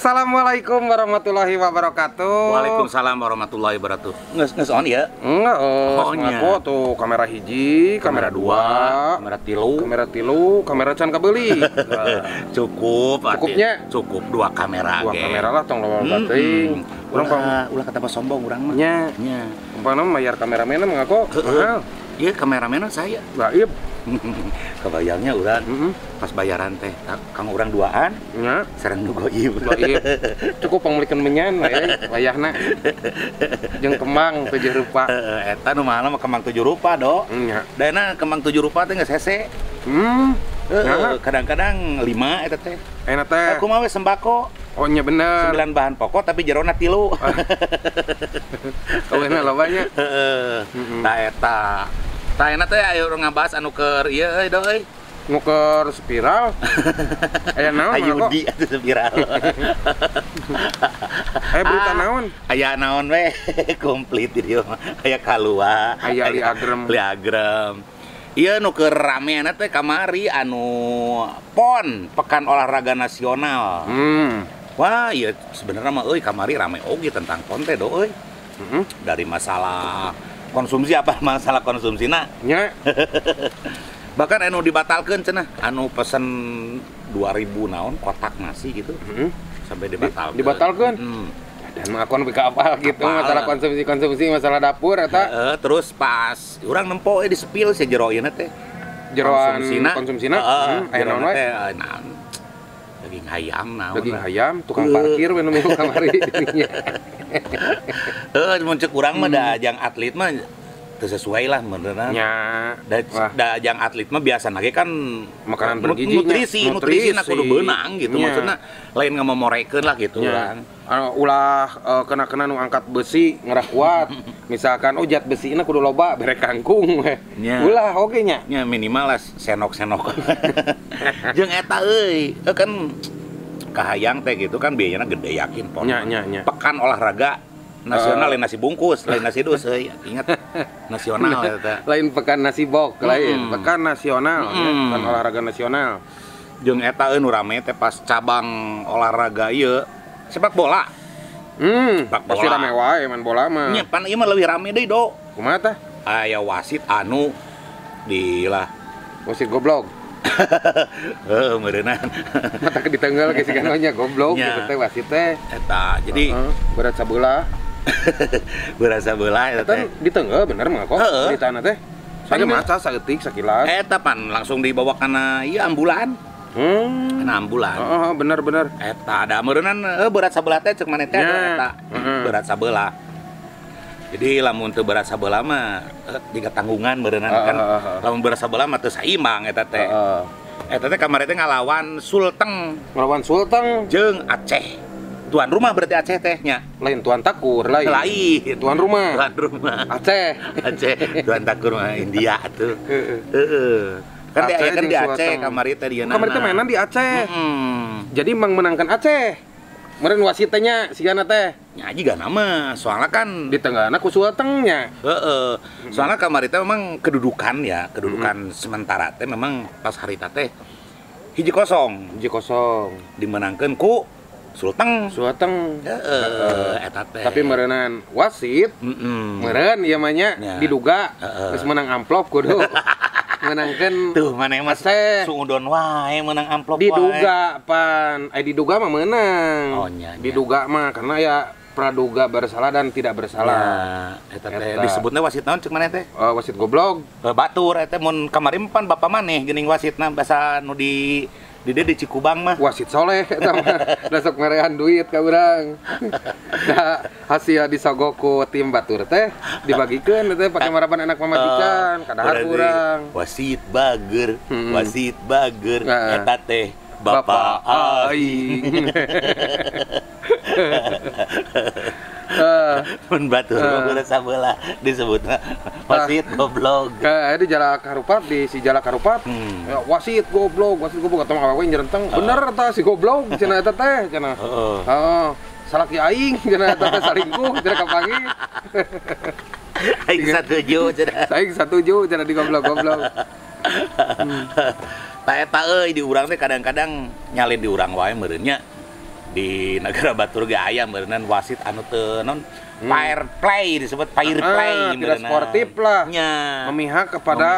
Assalamualaikum warahmatullahi wabarakatuh. Waalaikumsalam warahmatullahi wabarakatuh. Nges nges on ya? Enggak, Oh, nya. ngaku tuh kamera hiji, kamera dua, kamera tilu. Kamera tilu, kamera can kabeuli. Nah, Cukup, arti- Cukupnya? Cukup dua kamera dua ge. Kamera lah tong loba bating. Urang pang Ulah, ulah kata sombong urang mah. Nya, Nya. umpamana mayar kameramen mah ngaku Heeh. mahal. Iya, kameramen saya. Gaib. Kebayangnya urang Heeh. pas bayaran teh kang urang duaan Nya, sareng nu goib. gaib. Cukup pangmeulikeun menyan we wayahna. Jeung kembang tujuh rupa. Heeh, eta nu mahal mah kembang tujuh rupa, Do. Nya. Dana kembang tujuh rupa teh geus hese. Heeh, Nah. kadang-kadang lima eta teh. Enak teh. Aku mah we sembako. Oh nya bener. 9 bahan pokok tapi jerona tilu. Oh enak lobanya. Heeh. Mm-mm. Tah eta. Tah enak teh ayo urang ngabahas anu keur ieu euy do euy. Nguker spiral. Aya naon mah kok? Ayudi atuh spiral. Aya berita Ah. naon? Aya naon we komplit di dieu mah. Aya kalua, Aya li agrem. Li agrem. Ieu nu keur rameana teh kamari anu PON, Pekan Olahraga Nasional. Wah, ieu sebenarnya mah euy kamari rame oge tentang PON teh do euy. Dari masalah konsumsi apa masalah konsumsina. Nya, Bahkan anu dibatalkeun cenah, anu pesen 2000 naon kotak nasi gitu sampai dibatalkeun. Dibatalkeun? Hmm. Dan mah aku nu apal gitu Apal. Masalah konsumsi-konsumsi masalah dapur eta Heeh, terus pas urang nempo di sepil si jero ieu teh. Jeroan Konsumsina. konsumsina. Heeh, Aya naon jerona wae? teh, naon. Daging hayam naon. Daging lah. hayam, tukang Heeh. parkir we nu minggu kamari dirinya. Heeh, mun ceuk urang mah da jang atlet mah teu sesuai lah beneran. Nya. Da, Wah. da jang atlet mah biasa ge kan Makanan bergizi nya. nutrisi, nutrisi na kudu beunang gitu Nya. maksudna lain ngamomorekeun lah gitu Nya. urang. Anu, ulah kena-kena nu angkat besi ngerah kuat. Misalkan oh zat besina kudu loba bere kangkung we. Nya. Ulah oge nya. Nya minimal lah senok-senok. Jeung eta euy, kan kahayang teh gitu kan biayanya gede yakin PON. Nya nya nya. Pekan olahraga nasional lain nasi bungkus, lain nasi dus euy. Ingat nasional eta. Lain pekan nasi bok, lain pekan nasional, ya, pekan olahraga nasional. Jeung eta euy nu rame teh pas cabang olahraga ieu sepak bola. Sepak Pasti bola. rame wae main bola mah. Nya pan ieu mah leuwih rame deui do. Kumaha tah? Aya wasit anu di lah. Wasit goblok. Heuh meureunnan. Mata ke ditenggal ke sigana nya goblok Nya. gitu teh wasit teh. Eta jadi Heeh, berat sabelah. berasa bola eta Eta teh. ditenggal bener mah kok Heeh. beritana teh. Saya Pan- maca saeutik sakilas. Eta pan langsung dibawa kana ieu ambulan. Kana ambulan. Heeh, bener bener. Eta ada meureunnan berat sabelah teh ceuk maneh teh Nya. eta. Heeh. Berat sabelah. Jadi lamun teu berat sabelah mah jiga tanggungan meureunnan Heeh, kan. heeh, heeh. Lamun berat sabelah mah teu saimbang eta teh. Heeh. Eta teh kamari teh ngalawan Sulteng Ngelawan Sulteng, jeung Aceh. Tuan rumah berarti Aceh teh nya. lain Tuan Takur lain. Lain. Tuan rumah. Tuan rumah. Aceh. Aceh, tuan takur mah India tuh. Heeh. Heeh. Kan di Aceh kan di jeung Aceh Sulteng. kamari teh dia. Kamari teh mainan di Aceh. Jadi menangkan Aceh. Meureun wasit teh nya sigana teh. Nya juga nama, soalnya kan Di tenggana ku Sulteng nya. heeh. Soalnya kamari teh memang kedudukan ya, kedudukan sementara teh memang pas harita teh 1-0 1-0. dimenangkeun ku Sulteng. Sulteng. Heeh, eta teh. Tapi meureunan wasit meureun ieu mah nya Nya. diduga Heeh. geus menang amplop kudu. Menangkeun Tuh maneh mah Aceh. suudon wae menang amplop wae. Diduga pan, diduga mah menang. Oh, nya, nya. Diduga mah karena ya praduga bersalah dan tidak bersalah. Ya, eta teh Eta. disebutna wasit naon ceuk maneh teh? Wasit goblok. Batur eta mun kamari pan bapak maneh geuning wasitna basa nu di di dieu di Cikubang mah. Wasit soleh eta mah. Da sok merean duit ka urang. Da hasil disogok ku tim batur teh dibagikeun teh pake maraban anak pamajikan, kadahar Berarti urang. Wasit bager, wasit bager Heeh. eta teh bapak aing. aing. Eh, Mun batur mah udah sabelah disebutna wasit goblok. Kayak di Jalak Harupat, di si Jalak Harupat, ya, wasit goblok atau awewe nyerenteng. Bener eta si goblok cenah eta teh cenah. Heeh. Heeh. Salaki aing cenah eta teh salingkuh cenah kapanggih. Aing satuju cenah. Aing satuju cenah di goblok-goblok. Tah eta euy di urang teh kadang-kadang nyalin di urang wae meureun nya. Di negara batur ge aya meureunnan wasit anu teu non fair play disebut fair play tidak sportif lah. Nya. Memihak kepada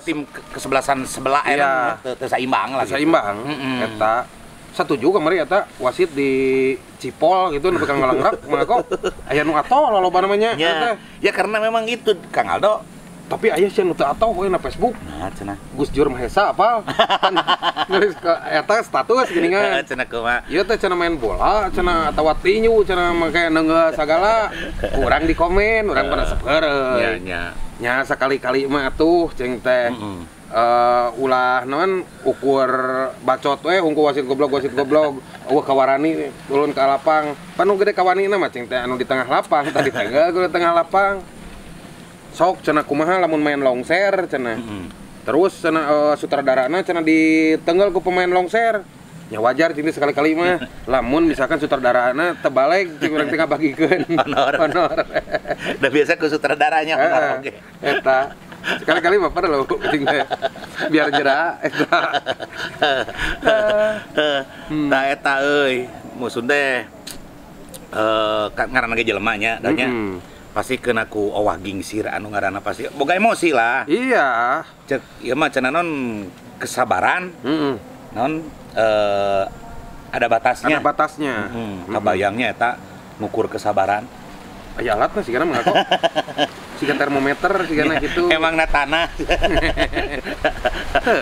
tim kesebelasan sebelah iya. Teu saimbang lah. Teu saimbang. Eta setuju kamari eta wasit di Cipol gitu nepi ka ngalangrak mah kok aya nu atoh loba namanya. Ya. Ya karena memang itu Kang Aldo. Tapi aya sih nu teu atoh we na Facebook. Nah, cenah. Gus Jur Mahesa apal. Nulis ke eta status geuningan. Cenah kumaha? Ieu teh cenah main bola, cenah atawa tinju, cenah make neunggeul sagala. Urang di komen, urang pada sepeureuy. Nya nya. Nya sakali-kali mah atuh cing teh. Ulah naon ukur bacot we hungku wasit goblok eueuh kawarani turun ka lapang. Pan nu gede kawanina mah cing teh anu di tengah lapang, tadi teh di tengah lapang. Sok cenah kumaha lamun main longser cenah. Terus cenah sutradarana cenah ditenggal ku pemain longser. Ya wajar cing sekali-kali mah. Lamun misalkan sutradarana terbalik cing urang teh ngabagikeun honor. Honor. Da biasa ku sutradaranya honor oge. Eta. Sekali-kali mah perlu cing teh. Biar jera eta. Tah eta euy, musun teh ngaranna ge jelema nya da nya. Pasti kena ku owah gingsir anu ngaranna pasti boga emosi lah. Iya. Cek ieu mah cenah non kesabaran. Non ada batasnya. Ada batasnya. Kabayangnya eta ngukur kesabaran. Aya alatna sigana mah kok. Siga termometer sigana gitu. Emangna tanah.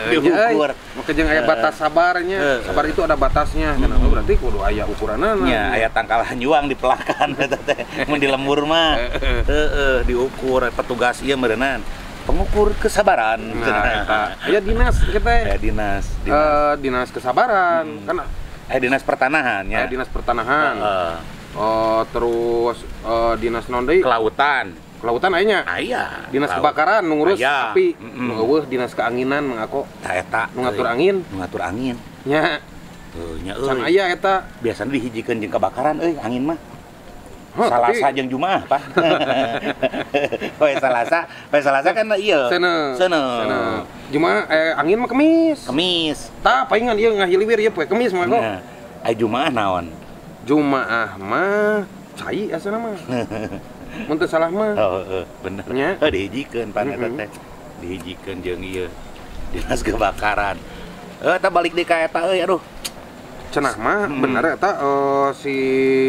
Diukur. Make jeung aya batas sabarnya. Sabar itu ada batasnya. Kenapa berarti kudu aya ukuranana. Nya aya tangkal hanjuang dipelakan eta teh. Mun di lembur mah. Heeh, diukur petugas ieu meureunnan. Pengukur kesabaran. Nah, eta. Aya dinas kita. Aya dinas. Dinas kesabaran. Kan aya dinas pertanahan nya. Aya dinas pertanahan. Terus dinas naon deui? Kelautan. Kelautan aya nya? Aya. Dinas kebakaran nu ngurus api. Nu eueuh dinas keanginan mangako. Tah eta. Nu ngatur angin. Nu ngatur angin. Nya. Heuh nya euy. Can aya eta. Biasana dihijikeun jeung kebakaran euy angin mah. Salasa jeung Jumaah, Pak. Poe Salasa kan ieu. Seuneu. Jumaah angin mah Kemis. Kemis. Tah paingan ieu ngahiliwir ieu poe Kemis mah kok. Ai Jumaah naon? Jumaah mah cai asana mah. Mun teu salah mah. Oh, heeh, bener. Heuh dihijikeun pan eta teh. Dihijikeun jeung ieu dinas kebakaran. Eta balik deui ka eta euy aduh. Cenah mah bener eta si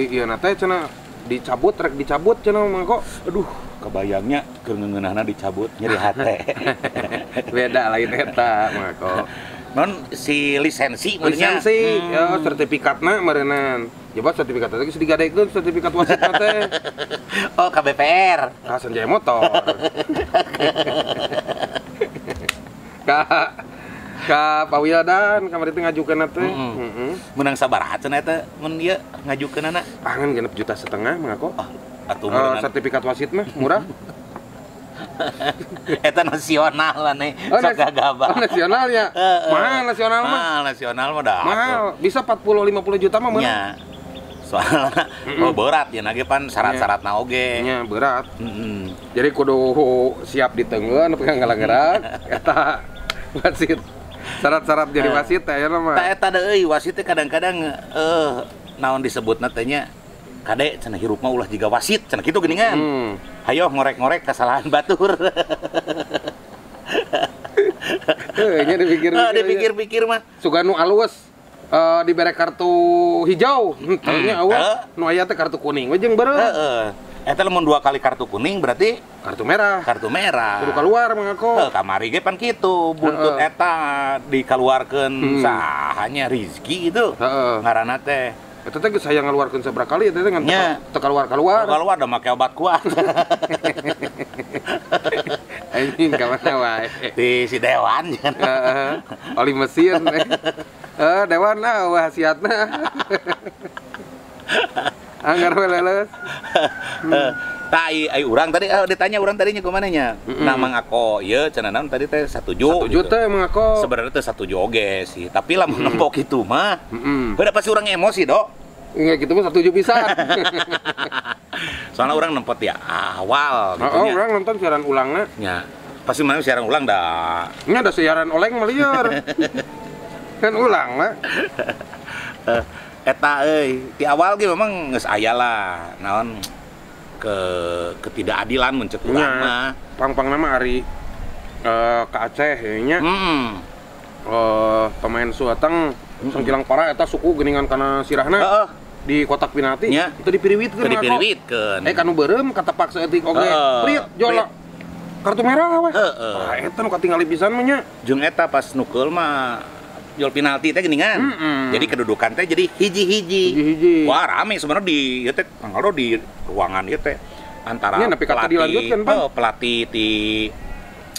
ieu na teh cenah dicabut rek dicabut cenah mah kok. Aduh, kebayangnya keur ngeungeunahna dicabut nyeri hate. Beda lain eta mah kok. Non si lisensi lisensi ya sertifikatna meureunnan. Coba sertifikat teh geus digadekeun sertifikat wasit teh. Oh, KBPR. Ka Sanjaya Motor. Ka Pak Wildan kamari teh ngajukeunna teh. Menang sabaraha cenah eta mun ieu ngajukeunana? Pangan 6,5 juta mangako. Oh, atuh meureunnan. Sertifikat wasit mah murah. Eta nasional lah nih, sok gagabah. Oh, nasional ya? Mahal nasional mah. Mahal nasional mah dah. Mahal, bisa 40-50 juta mah meunang. Soalna oh berat ya nage pan syarat-syaratna oge. Nya berat. Jadi kudu siap diteunggeun nepi ka ngalangerak eta wasit. Syarat-syarat jadi wasit teh aya mah. Tah eta deui wasit teh kadang-kadang naon disebutna teh nya kade cenah hirup mah ulah jiga wasit cenah kitu geuningan. Hayo ngorek-ngorek kesalahan batur. Heuh nya dipikir-pikir. Dipikir-pikir mah. Sugan nu alus dibere kartu hijau, henteu nya eueuh. Nu aya teh kartu kuning we jeung beureum. Heeh. Eta lamun 2 kali kartu kuning berarti kartu merah. Kartu merah. Kudu keluar mangako. Heuh kamari ge pan kitu, buntut eta dikaluarkeun sahanya Rizky gitu. Ngaranna teh. Eta teh geus hayang ngaluarkeun sabaraha kali eta teh ngan teu kaluar-kaluar. Kaluar da make obat kuat. Anjing ka mana wae. Di si Dewan. Heeh. Oli mesin. Dewan lah wasiatna. Anggar we leuleus. Tah ai urang tadi ditanya urang tadinya kumaha nya. Nah Mang Ako ieu cenah naon tadi teh 1 juta teh Mang Ako. Sebenarnya teh 1 oge sih, tapi lamun nempo kitu mah. Heuh pasti urang emosi, Dok. Enggak gitu mah 1 pisan. Soalnya urang nempo ti awal gitu nya. Oh, urang nonton siaran ulangna. Nya. Pasti mana siaran ulang dah. Nya ada siaran oleng mah lieur. Kan ulang lah. Eta euy, di awal ge memang geus aya lah naon ke ketidakadilan mun cek urang mah. Pang-pangna mah ari ke Aceh nya. Pemain Sulteng sangkilang parah eta suku geuningan kana sirahna. Heeh. Di kotak penalti itu dipiriwitkeun. Dipiriwitkeun. Kanu beureum katepak saeutik oge. Prit jolo. Kartu merah we. Heeh. Wah, eta nu katingali pisan mah nya. Jeung eta pas nukeul mah jol penalti teh geuningan. Jadi kedudukan teh jadi hiji-hiji. Hiji-hiji. Wah, rame sebenarnya di ieu teh kalau di ruangan ieu teh antara ya, pelatih pelatih di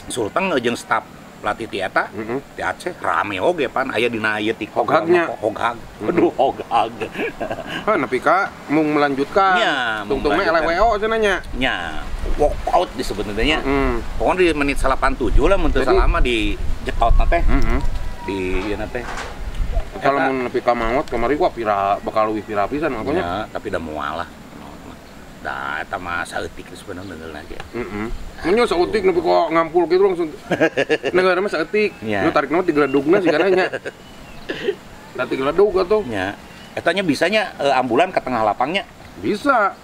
Sulteng jeung staf pelatih ti eta di Aceh rame oge pan aya dina ieu ti hoghagnya. Hoghag. Aduh hoghag. Heuh nepi ka mung melanjutkan. Tungtungna LWO cenah nya. Nya, walk out disebutna teh nya. Pokoknya di menit 87 lah mun teu salah mah di jetotna teh. Di ieu na teh. Kalau mun nepi ka maot kamari gua pira bakal leuwih pira pisan makanya. Ya, tapi da moal lah. Da eta mah saeutik sebenarnya deungeulna ge. Heeh. Mun saeutik nepi ka ngampul kitu langsung. Negara mah saeutik. Nu tarik mah digeledugna sigana nya. Da digeledug atuh. Nya. Eta nya bisanya ambulan ke tengah lapangnya. Bisa.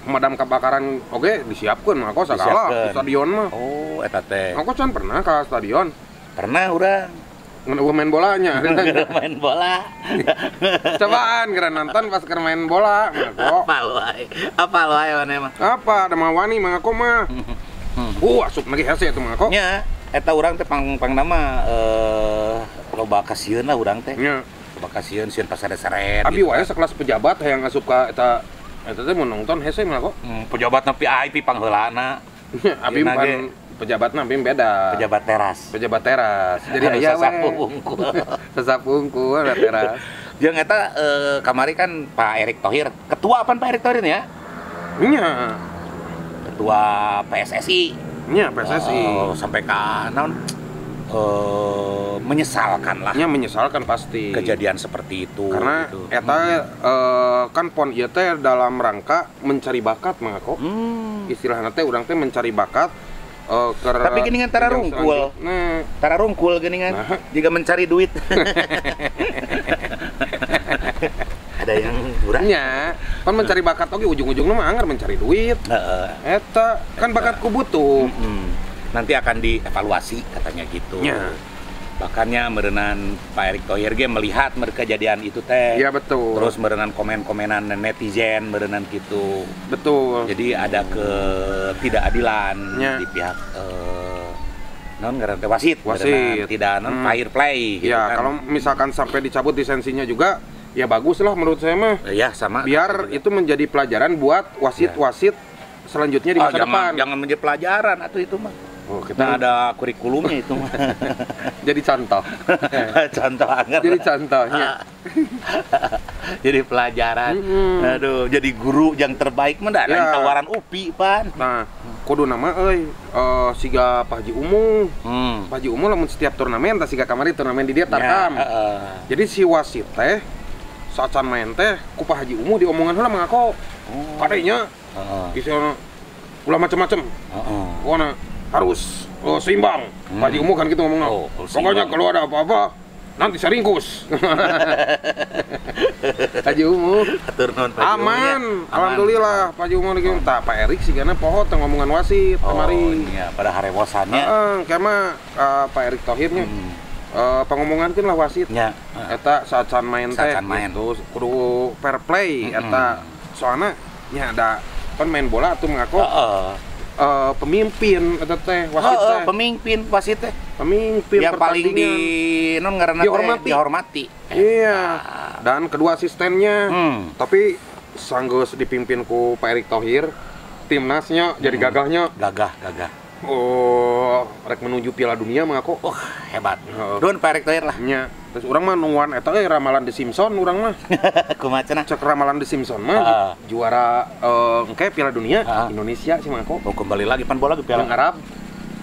Pemadam kebakaran oge disiapkeun mah kok sagala di stadion mah. Oh, eta teh. Aku can pernah ka stadion. Pernah urang. Ngan main bolanya, main bola. Cobaan kira nonton pas keur main bola, mangko. Apal wae maneh mah. Apa ada mawani mangko mah. Asup lagi hese eta mangko. Nya, eta urang teh pang-pangna mah loba kasieun lah urang teh. Nya. Loba kasieun sieun pasare-seret. Abi wae sakelas pejabat hayang asup ka eta eta teh mun nonton hese mangko. Pejabat na VIP pangheulana. Abi pan pejabatna abi beda. Pejabat teras. Pejabat teras. Jadi aya sasapu wungkul. Sasapu wungkul teras. Jeung eta kamari kan Pak Erick Thohir, ketua apaan Pak Erick Thohir ya? Nya. Ketua PSSI. Nya, PSSI. Sampai ka naon menyesalkan lah. Nya menyesalkan pasti. Kejadian seperti itu. Karena gitu. Eta kan PON ieu teh dalam rangka mencari bakat mah kok. Istilahna teh urang teh mencari bakat. Tapi gini kan tara rungkul. Nah. Tara rungkul gini kan. Nah. Jika mencari duit. Ada yang kurang. Nya, kan mencari bakat oke ujung-ujungnya mah anggar mencari duit. Eta kan bakatku butuh. Nanti akan dievaluasi katanya gitu. Nya. Bahkannya merenan Pak Erick Thohir ge melihat mereka kejadian itu teh. Iya betul. Terus merenan komen-komenan netizen merenan gitu. Betul. Jadi ada ketidakadilan di pihak non ngaran teh wasit. Wasit. Tidak non fair play gitu ya, kan. Kalau misalkan sampai dicabut lisensinya juga ya bagus lah menurut saya mah. Ya sama. Biar itu menjadi pelajaran buat wasit-wasit selanjutnya di masa depan. Jangan menjadi pelajaran atau itu mah. Oh, kita nah, ada kurikulumnya itu mah. Jadi contoh. Contoh anggar. Jadi contohnya. Jadi pelajaran. Aduh, jadi guru yang terbaik mah da ya. Tawaran UPI, pan. Nah, kudu nama euy siga Pak Haji Umu. Pak Haji Umu lamun setiap turnamen tah siga kamari turnamen di dia tarkam. Ya, Jadi si wasit teh sacan main teh ku Pak Haji Umu diomongan heula mangako. Oh. Kadenya. Heeh. Istilahna ulah macem-macem. Heeh. Pokona harus seimbang. Pak Haji Umu kan gitu ngomongnya. Oh, pokoknya kalau ada apa-apa nanti saya ringkus. Haji Umu. Atur nuhun Pak Haji Umu. Aman. Alhamdulillah Pak Haji Umu lagi. Tah Pak Erik sigana poho teh ngomongan wasit kamari. Iya, pada harewosannya. Heeh, kema Pak Erick Thohirnya. Pangomongankeun lah wasit. Nya. Eta saat can main teh gitu kudu fair play eta. Soalna nya ada kan main bola atuh mengaku. Pemimpin eta teh wasit teh. Pemimpin wasit teh. Pemimpin yang paling di non ngaranna teh dihormati. Iya. Dan kedua asistennya. Tapi sanggeus dipimpin ku Pak Erick Thohir, timnasnya jadi gagahnya. Gagah. Oh, rek menuju Piala Dunia mah aku. Oh, hebat. Don Pak Erick Thohir lah. Nya. Terus urang mah nungguan eta euy ramalan The Simpson urang mah. Kumaha cenah? Cek ramalan The Simpson mah juara engke Piala Dunia Indonesia sih mah aku. Oh, kembali lagi pan bola ke Piala Arab.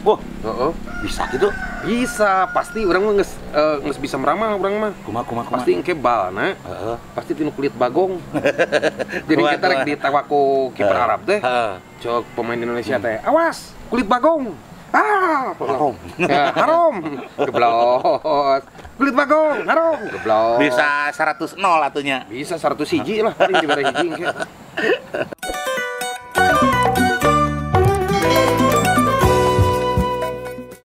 Wah, heeh. Bisa gitu? Bisa, pasti urang mah geus bisa meramal urang mah. Kumaha. Pasti engke balna. Heeh. Pasti tinu kulit bagong. Jadi kita rek ditawa ku kiper Arab teh. Heeh. Cek pemain Indonesia teh, awas kulit bagong. Ah, Harum. Ya, harum. Geblos. Kulit bagong, harum. Geblos. Bisa 100 nol atunya. Bisa 100 hiji lah paling dibere hiji engke.